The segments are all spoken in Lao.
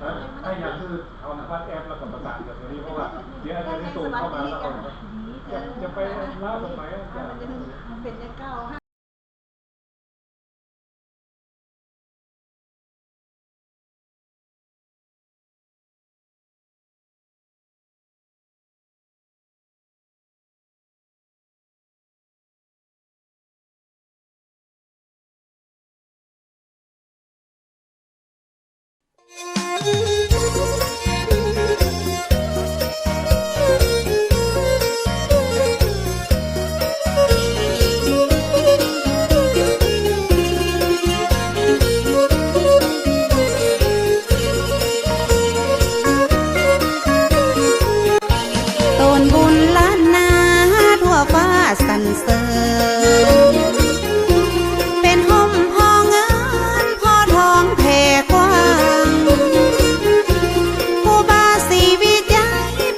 ເອີ ໃຫ້ຫຍັງຄືເອົານຳວັດແອັບແລ້ວກໍປະສານກັບຕົວນີ້ ເພາະວ່າດຽວອາຈານຈະສົ່ງເຂົ້າມາແລ້ວເອົາ ຈະ ຈະໄປລາວກັນໄປ ເປັນແນວເກົ່າ. ໂຕນບຸນລ້ານນາທົ່ວຟ້າສັນເສີນ ເປັນຮົ່ມພໍເງິນພໍທອງແຜ່ກວ້າງ ຄູບາສີວິໄຈ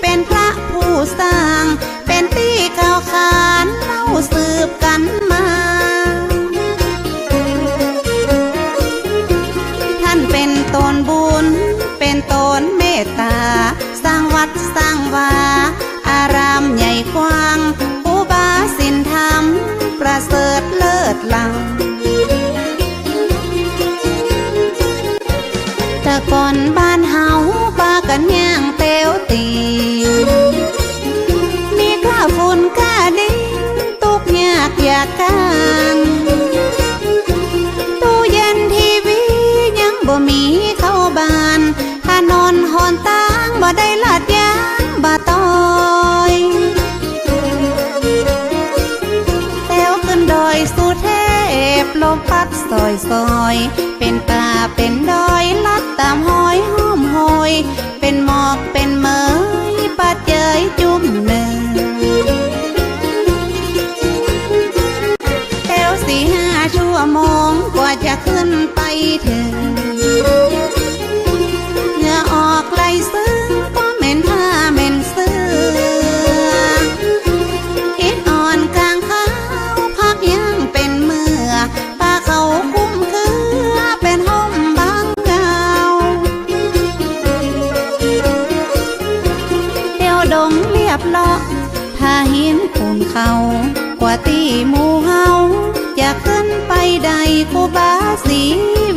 ເປັນພະຜູ້ສ້າງ ເປັນທີ່ກ່າວຂານເລົ່າສືບກັນມາ. ທ່ານເປັນໂຕນບຸນ ເປັນໂຕນເມດຕາ ສ້າງວັດສ້າງວາ ອາຣາມໃຫຍ່ກວ້າງ ຄູບາສິນທຳປະເສີດເລີດລ້ຳ. ແຕ່ກ່ອນບ້ານເຮົາພາກັນຍ່າງແຕ່ວຕີ ມີກ້າຝຸ່ນກ້າດິນ ທຸກຍາກຢາກການ ຕູ້ເຢັນທີວີຍັງບໍ່ມີເຂົ້າບ້ານ ຖະໜົນຫົນທາງບໍ່ໄດ້ລາດຢາງບາຕອຍ ແຕ່ວຂຶ້ນດອຍສຸເທບ ລົມພັດຊອຍໆ ເປັນປ່າເປັນດອຍ ລັດຕາມຮອຍຫອມໂຫຍ ເປັນໝອກເປັນເໝີຍ ປາດເຈີຍຈຸ້ມເນີ. ແຕ່ ສີ່ຫ້າຊົ່ວໂມງກວ່າຈະຂຶ້ນໄປເຖິງ ເຫື່ອອອກໄຫຼເຊິ່ງ ບໍ່ແມ່ນຜ້າແມ່ນເສື້ອ ອິດອ່ອນກາງຂາວ ພັກຍ່າງເປັນເມື່ອ ປາເຂົາຄຸ້ມເຄືອ ເປັນຮົ່ມບັງເງົາ ແຖວດົງລຽບເລາະ ຜາຫີນຄູນເຂົາ ກວ່າທີ່ໝູ່ເຮົາຈະຂຶ້ນໄປໄດ້ ຄູບາສີ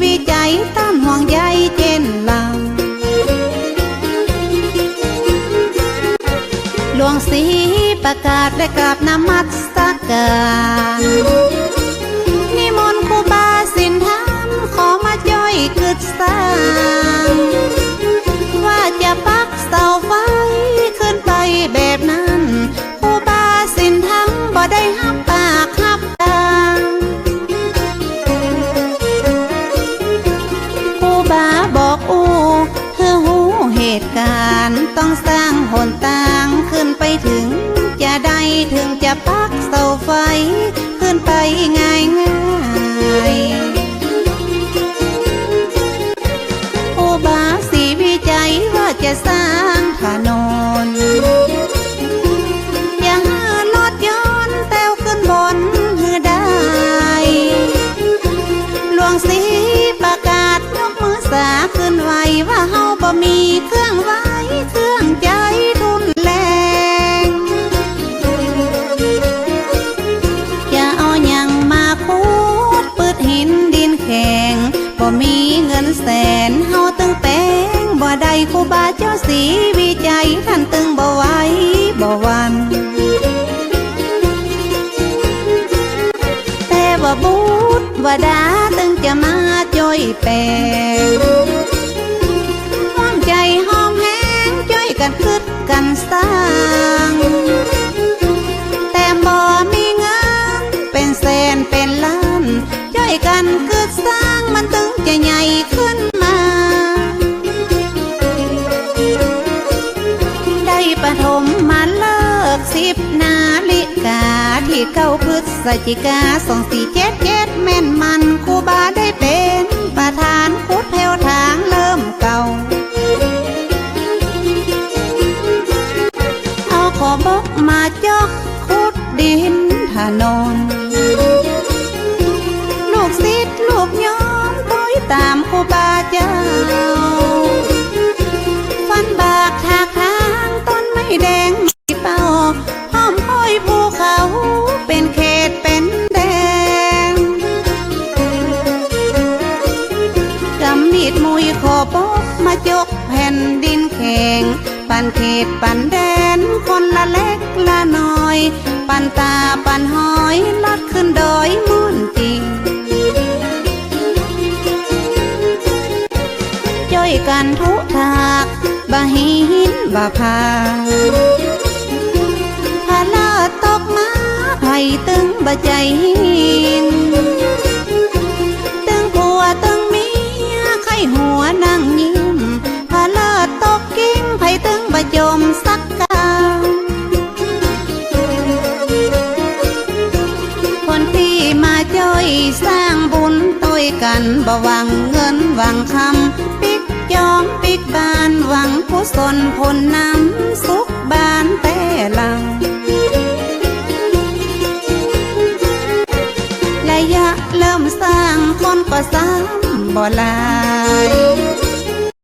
ວິໄຈຕ້ານຫ່ວງໃຍເຊັ່ນລາວ ຫຼວງສີປະກາດໄດ້ກາບນະມັດສະການ ນິມົນຄູບາສິນທຳ ຂໍມາຊ່ອຍກຶດສ້າງ ວ່າຈະປັກເສົາໄຟຂຶ້ນໄປແບບນັ້ນ ຄູບາສິນທຳບໍ່ໄດ້ຮັບປາກຮັບຕາ ຄູບາບອກອູ້ ເພື່ອຮູ້ເຫດການ ຕ້ອງສ້າງຫົນທາງຂຶ້ນໄປເຖິງຈະໄດ້ ເຖິງຈະປັກເສົາໄຟຂຶ້ນໄປງ່າຍໆ ຄູບາສີວິໄຈວ່າຈະສ້າງຖະໜົນ ຢ່າໃຫ້ລົດຍົນແຕ່ວຂຶ້ນບົນໃຫ້ໄດ້ ຫຼວງສີປະກາດຍົກມືສາຂຶ້ນໄຫວ້ ວ່າເຮົາບໍ່ມີເຄື່ອງໄຫວ້ເຄື່ອງໃຈຮຸນແຮງ ຈະເອົາຫຍັງມາຂຸດປືດຫີນດິນແຂງ ບໍ່ມີເງິນແສນເຮົາຕຶງແປງບໍ່ໄດ້ ຄູບາເຈົ້າສີວິໄຈທ່ານຕຶງບໍ່ໄຫວບໍ່ຫວັ່ນ ແຕ່ວ່າບຸດວ່າດາຕຶງຈະມາຊ່ອຍແປງ ຮ່ວມໃຈຮ່ວມແຮງຊ່ອຍກັນຄຶດກັນສ້າງ ແຕ່ບໍ່ມີເງິນເປັນແສນເປັນລ້ານ ຊ່ອຍກັນຄຶດສ້າງມັນຈຶ່ງຈະໃຫຍ່ຂຶ້ນມາ ໄດ້ປະຖົມມະເລີກສິບນາລິກາ ທີເກົ້າພຶດສະຈິກາ ສອງສີ່ເຈັດເຈັດ ແມ່ນມັນຄູບາໄດ້ເປັນປະທານຂຸດແຜວທາງເລີ່ມເກົ່າ ເອົາຂໍບົກມາເຈາະ ຂຸດດິນຖະໜົນ ລູກສິດລູກໂຍມ ຕ້ອຍຕາມຄູບາເຈົ້າ ຟັນບາກຖາກທາງ ຕົ້ນໄມ້ແດງໄມ້ເປົ້າ ອ້ອມຫ້ອຍພູເຂົາ ເປັນເຂດເປັນແດນ ກຳມີດມຸຍຂໍບົກ ມາຈົກແຜ່ນດິນແຂງ ປັນເຂດປັນແດນ ຄົນລະເລັກລະນ້ອຍ ປັນຕາປັນຫອຍ ລັດຂຶ້ນດອຍມ່ວນຈິງ ຈ້ອຍກັນທຸທາກ ບະຫີນບະພາ ພະເລີດຕົກມາ ໃຜຕຶງບະໃຈຫີນ ຕຶງຜົວຕຶງເມຍ ໄຂ້ຫົວນັ່ງຍິ້ມ ພະເລີດຕົກກິ້ງ ໃຜຕຶງບະຈົມສັກກາ ຄົນທີ່ມາຈ້ອຍສ້າງບຸນ ຕ້ອຍກັນບໍ່ຫວັງເງິນຫວັງຄຳ ປິກຈອງປິກບານ ຫວັງກຸສົນຜົນນຳ ສຸກບານແຕ່ຫຼັງ ໄລຍະເລີ່ມສ້າງ ຄົນກໍຊ້ຳບໍ່ຫຼາຍ